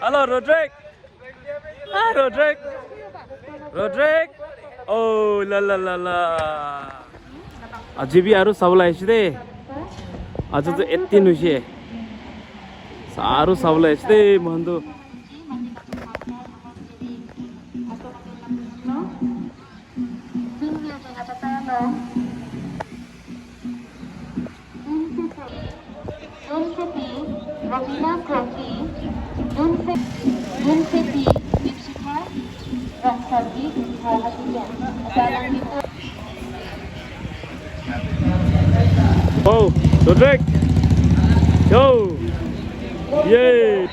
Hello, Rodrick. Hi, Rodrick. Rodrick. Oh, la la la la. আজি B আৰু চাবলৈ আহিছে দেই। আজিতো 18 হৈছে, আৰু চাবলৈ আহিছে দেই মোহনটো। Oh, Rodrick. Yo. Yay.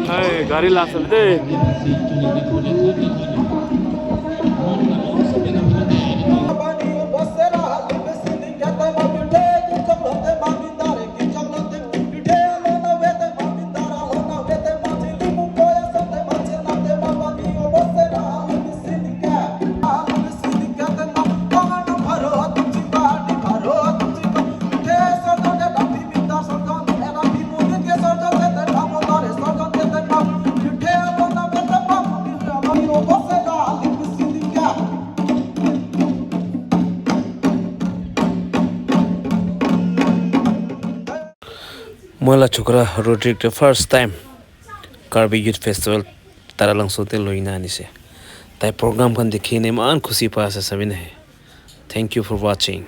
Hey, গাড়ী লাষ্ট দেই। মইলা ছোকৰা Rodrick first time Karbi Youth Festival তাৰা লাংচতে লৈ কিনে আনিছে। তাই প্ৰগ্ৰামখন দেখি কিনে ইমান খুচি পাই আছে, চাবি নাহে। Thank you for watching.